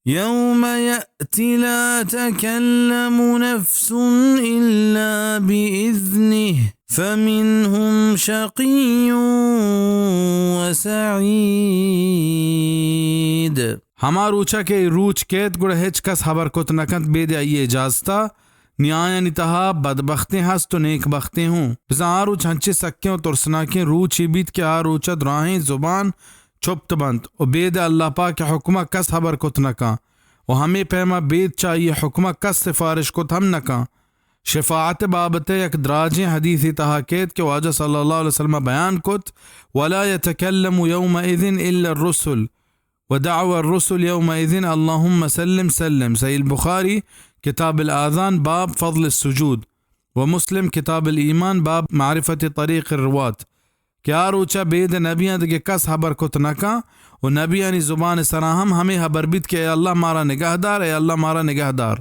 يوم يأتي لا تكلم نفس إلا بإذنه فمنهم شقي وسعيد۔ ہما روچا کہ اے روچ کیت، گڑا ہچ کس ہبر کت نہ کنت بید آئی اجازتا، نی آیانی تہا بدبختیں ہست و نیک بختیں ہوں۔ بزاں آ روچ ہنچیں سکیں و ترسناکیں روچے بیت کہ آ روچا دراہیں زبان چپت بنت و بید اللہ پاک حکما کس ہبر کت نہ کن و ہمے پیما بید چہ آئی حکما کس سفارش کت ہم نہ کن۔ شفاعت بابت یک دراجیں حدیثے تہا کیت کہ واجہ صلی اللہ علیہ وسلم بیان کت، ولا يتكلم يومئذ إلا الرسل ودعوى الرسل يومئذ اللهم سلم سلم۔ صحیح البخاری، کتاب الآذان، باب فضل السجود، و مسلم، کتاب الایمان، باب معرفت طریق الرواة، کہ آ روچا بید نبیاں دگہ کس ہبر کت نہ کن و نبیانی زبان سرا ہم ہمے ہبر بیت کہ اے اللہ مارا نگہ دار، اے اللہ مارا نگہ دار۔